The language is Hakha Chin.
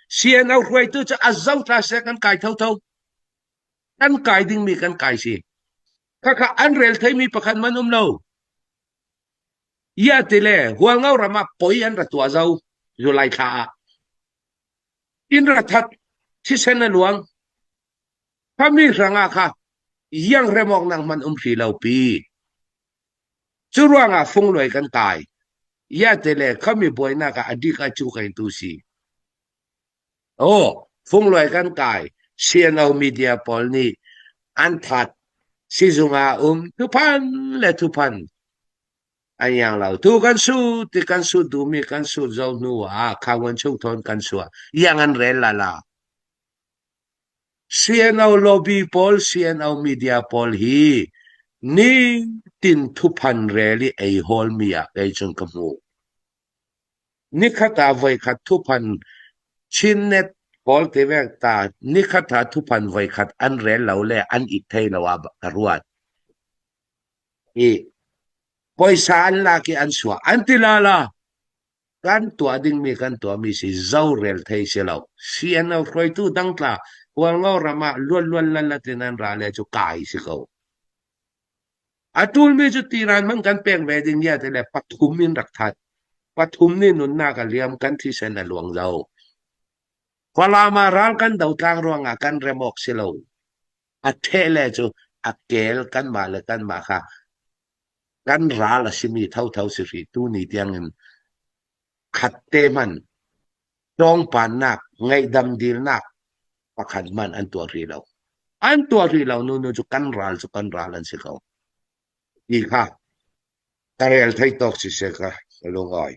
CNO hruaitu cu a zotla seh kan kai thotho. Kan kai dingmi kan kai si. Khakha an rel theimi pakhat man um lo. Ia ti le Hualngo ram ah poi an ra tuah zo July thla ah. Inn ra that thisen a luang. Khami hrangah kha iang rem awk nang hmanh um hri lo pi. Cu ruangah fungluai kan kai. Ia te le khami buainak ah a dik a cu kai tu si. Aw, fungluai kan kai. CNO media pawl nih an that. Sizung ah um thuphan le thuphan an iang lo. Tu kan sut ti kan sut duhmi kan sut zo hnu ah khawan chung thawn kan suah. Iang an rel la la. CNO lobby pawl, CNO media pawl hi nitin thuphan rel i ei hawlmi ah kei cun ka hmuh. Nikhat ah voikhat thuphan Chinnet pawl ti vek ta nikhat ah thuphan voikhat an rel lo le an it thei lo ah ka ruat. I poisa an lak i an suah an ti la la. Kan tuah dingmi kan tuahmi si zorel thei si lo. CNO hruaitu dangtla Hualngo ram ah luanluan lanlat in an ra le cu kai si ko. A ṭulmi cu tiran hmanh kan pek ve ding nia ti le pathum in rak that. Pathum nih nunnak a liam kan thisen a luang lo. Falam ah ral kan do tlang ruangah kan rem awk si lo. A ṭheh le cu a kel kanmah le kanmah kha kan ral a simi thotho si hrih tuni tiangin khatte hmanh tlawngpannak ngaihdam dilnak pakhat hmanh an tuah rih lo. An tuah rih lo nunu cu kan ral cu kan ral an si ko. Ti kha ka rel thei tawk siseh ka ka lungawi.